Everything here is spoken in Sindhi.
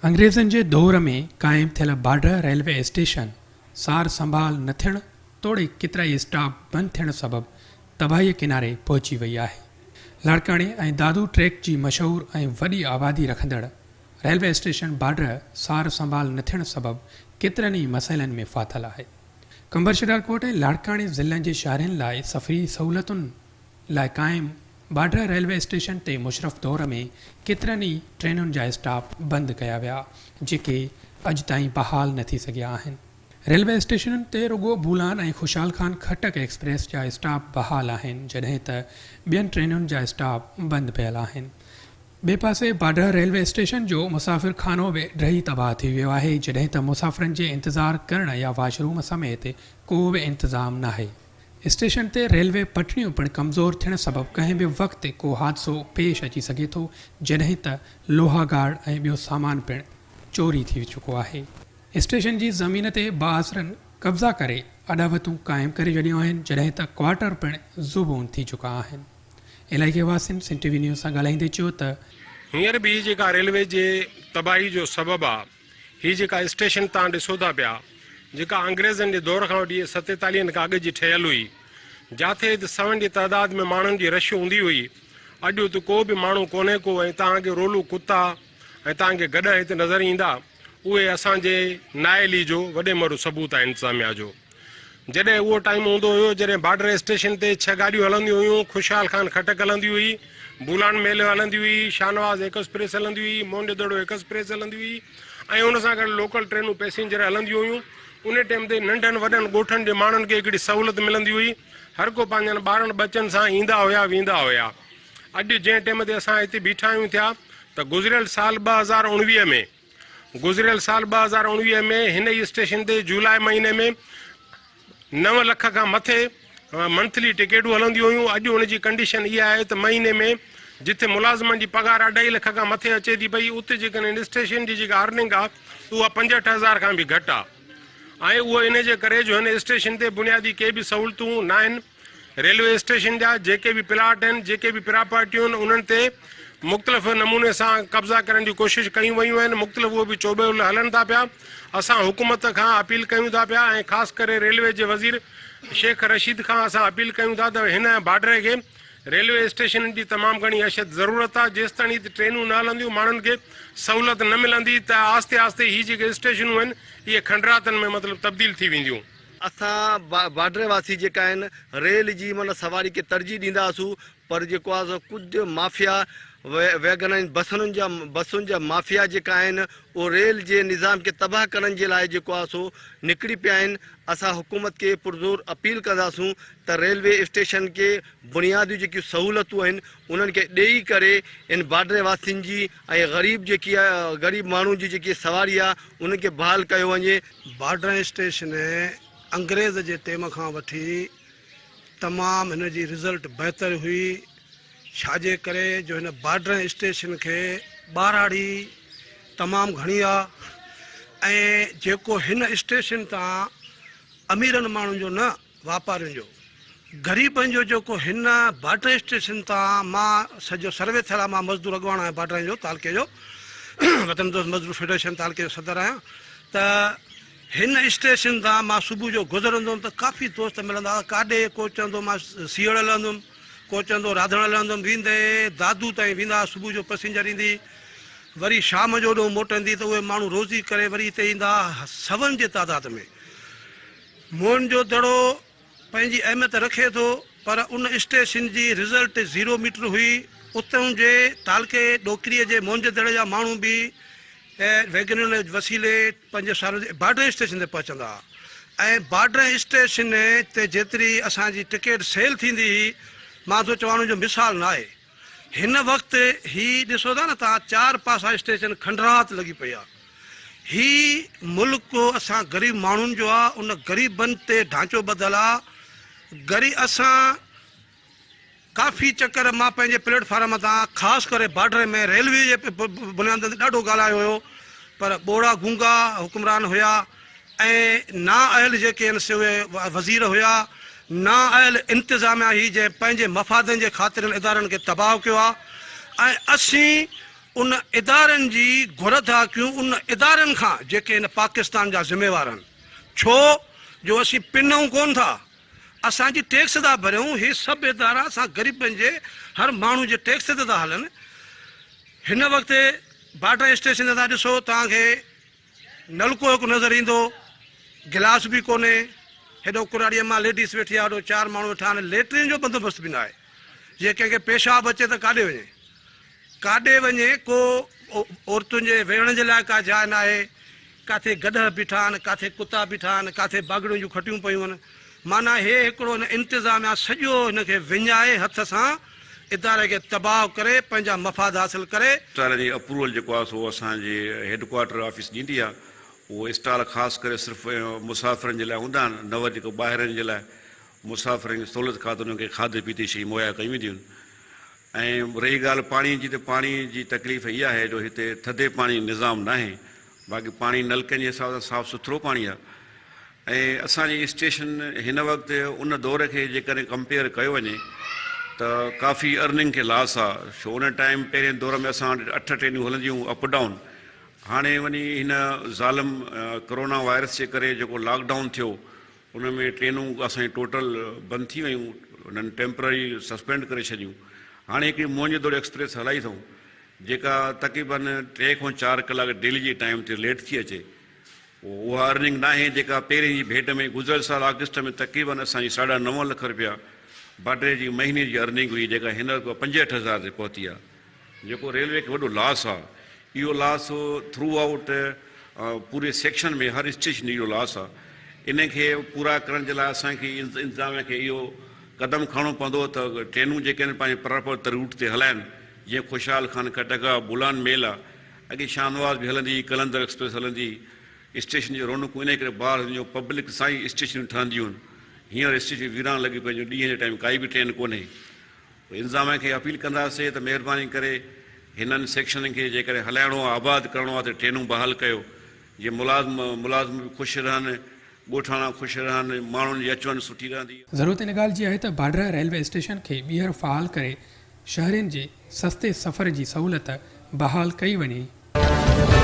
انگريزن جي دور ۾ قائم ٿيل باڊهه ريلوي اسٽيشن سار سنڀال نه ٿيڻ توڙي ڪيترائي اسٽاپ بند ٿيڻ سبب تباهيء ڪناري پهچي وئي آهي. لاڙڪاڻي ۽ دادو ٽريڪ جي مشهور ۽ وڏي آبادي رکندڙ ريلوي اسٽيشن باڊهه سار سنڀال نه ٿيڻ سبب ڪيترن ئي مسئلن ۾ ڦاٿل آهي. قمبر شهدادڪوٽ ۽ لاڙڪاڻي ضلعن جي شهرين لاء سفري سهولتن لاء قائم باڊهه ريلوي اسٽيشن تي مشرف دور ۾ ڪيترن ئي ٽرينن جا اسٽاپ بند ڪيا ويا، جيڪي اڄ تائين بحال نه ٿي سگهيا آهن. ريلوي اسٽيشنن تي رڳو بولان ۽ خوشحال خان خٽڪ ايڪسپريس جا اسٽاپ بحال آهن، جڏهن ته ٻين ٽرينن جا اسٽاپ بند پيل آهن. ٻئي پاسي باڊهه ريلوي اسٽيشن جو مسافر خانو به ڊهي تباهه ٿي ويو آهي، جڏهن ته مسافرن جي انتظار ڪرڻ يا واش روم سميت ڪو به انتظام ناهي. اسٽيشن تي ريلوي پٽڙيون پڻ ڪمزور ٿيڻ سبب ڪنهن به وقت ڪو حادثو پيش اچي سگهي ٿو، جڏهن ته لوها گارڊ ۽ ٻيو سامان پڻ چوري ٿي چڪو آهي. اسٽيشن جي زمين تي بااثرن قبضا ڪري اڏاوتون قائم ڪري ڇڏيون آهن، جڏهن ته ڪوارٽر پڻ زبون ٿي چڪا آهن. علائقي واسين سن ٽي وي نيوز سان ڳالهائيندي چيو ته. هينئر به هي جيڪا ريلوي جي تباهي جو سبب آ، هي جيڪا اسٽيشن تان ڏسو ٿا پيا، جيڪا انگريزن جي دور کان وٺي ستيتاليهن کان اڳ جي ٺهيل هئي، جاٿي هت سون جي تعداد ۾ ماڻهن جي رش هوندي هئي، اڄ هت ڪو به ماڻهو ڪونهي ڪو ۽ توهان کي رولو ڪتا ۽ توهان کي گڏهه هت نظر ايندا، اهي اسان جي نااهلي جو وڏي ۾ وڏو ثبوت آهي انتظاميا جو. جڏهن اهو ٽائيم هوندو هيو جڏهن بارڊر اسٽيشن تي ڇهه گاڏيون هلنديون هيون، خوشحال خان خٽڪ هلندي هئي، بولان ميل هلندي هئي، شاهنواز ايڪسپريس هلندي هئي، موهن جو دڙو ايڪسپريس هلندي هئي ۽ ان سان گڏ لوڪل ٽرينون پئسينجر هلنديون هيون. ان ٽائيم تي ننڍن وڏن ڳوٺن جي ماڻهن کي هڪڙي سهولت ملندي هئي، هر ڪو پنهنجن ٻارن ٻچن سان ايندا هيا ويندا هيا. اڄ جنهن ٽائيم تي اسان هتي بيٺا آهيون ٿيا ته گذريل سال 2019 ۾ گذريل سال 2019 ۾ هن ئي اسٽيشن تي جولاء مهيني ۾ نو لک کان مٿي منٿلي ٽڪيٽون هلنديون هيون اڄ ان جي ڪنڊيشن اها آهي ته مهيني ۾ جتي ملازمن جي پگهار اڍائي لک کان مٿي اچي ٿي پئي اتي جيڪڏهن هن اسٽيشن جي جيڪا ارننگ آهي اها 65 هزار کان به گهٽ آهي ۽ اهو ان جي ڪري جو هن اسٽيشن تي بنيادي ڪي به سهولتون ناهن. ريلوي اسٽيشن جا جيڪي به پلاٽ آهن، جيڪي به پراپرٽيون آهن، انهن تي مختلف نموني سان قبضا ڪرڻ جون ڪوشش ڪيون ويون آهن، مختلف اهي به چوٻول هلن ٿا پيا، اسان حڪومت کان اپيل ڪيون ٿا پيا ۽ خاص ڪري ريلوي جي وزير شيخ رشيد کان اسان اپيل ڪيون ٿا ته هن بارڊر کي ريلوي اسٽيشن جي تمام گهڻي اشد ضرورت آهي، جيستاڻي هتي ٽرينون نه هلنديون ماڻهن کي سهولت نه ملندي ته آهستي آهستي هي جيڪي اسٽيشنون آهن اهي کنڊراتن ۾ مطلب تبديل ٿي وينديون. اسان بارڊر واسي جيڪا آهن ريل جي معنيٰ سواري کي ترجيح ڏينداسون پر جيڪو آهي سو ڪجهه مافيا ويگن ۽ بسنن جا بسن جا مافيا جيڪا آهن اهو ريل جي نظام کي تباهه ڪرڻ جي لاء جيڪو آهي سو نڪري پيا آهن اسان حڪومت کي پرزور اپيل ڪنداسون ته ريلوي اسٽيشن کي بنيادي جيڪيون سهولتون آهن انهن کي ڏيئي ڪري ان بارڊر واسين جي ۽ غريب جيڪي غريب ماڻهن جي جيڪي سواري آهي انهن کي بحال ڪيو وڃي. بارڊر اسٽيشن انگريز جي ٽيم کان وٺي تمام هن جي رزلٽ بهتر هئي ڇاجي ڪري جو هن بارڊر اسٽيشن کي ٻاراڙي تمام گهڻي آ ۽ جيڪو هن اسٽيشن تان اميرن ماڻهن جو نه واپارين جو غريبن جو جيڪو هن بارڊر اسٽيشن تان مان سڄو سروي ٿيل آهي مان مزدور اڳواڻ آهيان بارڊرن جو تعلقي جو وطن دوست مزدور فيڊريشن تعلقي جو صدر آهيان ته هن اسٽيشن تان مان صبح جو گذرندو هوم ته ڪافي دوست ملندا هئا ڪاڏي ڪو چوندو مان سيهڙ لهندم ڪو چوندو راڌڻ لهندم ويندي دادو تائين ويندا هئا صبح جو پسينجر ايندي وري شام جو اوڏو موٽندي ته اهي ماڻهو روزي ڪري وري هتي ايندا هئا سون جي تعداد ۾ موهن جو دڙو پنهنجي اهميت رکي ٿو پر ان اسٽيشن جي رزلٽ زيرو ميٽر هئي. اتهون جي تعلقي ڏوڪريء جي موهن جي دڙي جا ماڻهو به ويگنن وسيلي پنهنجي سارو بارڊر اسٽيشن تي پهچندا هئا ۽ بارڊر اسٽيشن تي جيتري اسان جي ٽڪيٽ سيل ٿيندي هئي مان ٿو چوان ان جو مثال ناهي. هن وقت هي ڏسو ٿا نه توهان چار پاسا اسٽيشن کنڊرات لڳي پئي آ. هي ملڪ اسان غريب ماڻهن جو آ ان غريبن تي ڍانچو ٻڌل آ. غري اسان ڪافي چڪر مان پنهنجي پليٽ فارم تان خاص ڪري بارڊر ۾ ريلوي جي بنيادن تي ڏاڍو ڳالهايو هيو پر ٻوڙا گونگا حڪمران هيا. ۽ نااهل جيڪي آهن سي اهي وزير هيا، نااهل انتظاميا هئي جنهن پنهنجي مفادن جي خاطر هن ادارن کي تباهه ڪيو آهي ۽ اسين ان ادارن جي گهر ٿا ڪيون ان ادارن کان جيڪي هن پاڪستان جا ذميوار آهن ڇو جو اسين پنئون ڪون ٿا اسان جي ٽيڪس ٿا ڀريون هي سڀ ادارا اسان غريبن جي هر ماڻهو جي ٽيڪس تي ٿا هلن هن وقت بارڊر اسٽيشن تي ٿا ڏسو توهان کي نلڪو هڪ نظر ايندو، گلاس به ڪونهي، هيڏو ڪراڙيء مان ليڊيس ويٺي آهي، هوڏو چار ماڻهو ويٺا آهن، ليٽرين جو بندوبست به ناهي، جي ڪنهن کي پيشاب اچي ته ڪاڏي وڃي؟ ڪاڏي وڃي؟ ڪو عورتن جي ويهڻ جي لاء ڪا جاء ناهي، ڪاٿي گڏهه بيٺا آهن، ڪاٿي ڪتا بيٺا آهن، ڪاٿي باگڙين جون کٽيون پيون آهن، معنيٰ هي هڪڙو هن انتظاميا سڄو هن کي وڃائي هٿ سان اداري کي تباهه ڪري پنهنجا مفاد حاصل ڪري. اسٽالن جي اپروول جيڪو آهي سو اسان جي هيڊ ڪوارٽر آفيس ڏيندي آهي. اهو اسٽال خاص ڪري صرف مسافرن جي لاء هوندا آهن نه وري جيڪو ٻاهرين جي لاء مسافرن جي سهولت خاطر انهن کي کاڌي پيتي جي شيون مهيا ڪيون وينديون آهن ۽ رهي ڳالهه پاڻي جي ته پاڻي جي تڪليف اها آهي جو هتي ٿڌي پاڻي جو نظام ناهي باقي پاڻي نلڪن جي حساب سان صاف سٿرو پاڻي آهي ۽ اسان جي اسٽيشن هن وقت ان دور کي جيڪڏهن ڪمپيئر ڪيو وڃي ته ڪافي ارننگ کي لاس آ ڇو ان ٽائيم پهرين دور ۾ اسان وٽ اٺ ٽرينون هلنديون هيون اپ ڊائون هاڻي وڃي هن ظالم ڪرونا وائرس جي ڪري جيڪو لاڪ ڊائون ٿيو ان ۾ ٽرينون اسان جي ٽوٽل بند ٿي ويون انهن ٽيمپرري سسپينڊ ڪري ڇڏيون هاڻي هڪڙي موهن جو دڙو ايڪسپريس هلائي اٿئون جيڪا تقريبن ٽي کان چار ڪلاڪ ڊيلي جي ٽائيم تي ليٽ ٿي اچي اها ارننگ ناهي جيڪا پهرين جي ڀيٽ ۾ گذريل سال آگسٽ ۾ تقريبن اسان جي ساڍا نو لک رپيا باڊري جي مهيني جي ارننگ هئي جيڪا هن وقت 65 هزار تي پهتي آهي جيڪو ريلوي کي وڏو لاس آهي اهو لاس ٿرو آئوٽ پوري سيڪشن ۾ هر اسٽيشن اهو لاس آهي ان کي پورا ڪرڻ جي لاء اسان کي انتظاميا کي اهو قدم کڻڻو پوندو ته ٽرينون جيڪي آهن پنهنجي پراپر روٽ تي هلائن جيئن خوشحال خان خٽڪ آهي بولان ميل آهي اڳي شاهنواز به هلندي هئي، قلندر ايڪسپريس هلندي هئي. اسٽيشن جون رونقون انهيء ڪري بحال هونديون جو پبلڪ سان ئي اسٽيشنون ٺهنديون هيون. هينئر اسٽيشنون ويران لڳيون پيون جو ڏينهن جي ٽائيم ڪائي به ٽرين ڪونهي. انتظاميا کي اپيل ڪنداسين ته مهرباني ڪري هنن سيڪشنن کي جيڪڏهن هلائڻو آهي، آباد ڪرڻو آهي ته ٽرينون بحال ڪيو جيئن ملازم ملازم به خوش رهن، ڳوٺاڻا خوش رهن، ماڻهن جي اچ وڃ سٺي رهندي. ضرورت ان ڳالهه جي آهي ته باڊره ريلوي اسٽيشن کي ٻيهر فعال ڪري شهرين جي سستي سفر جي سهولت بحال ڪئي وڃي.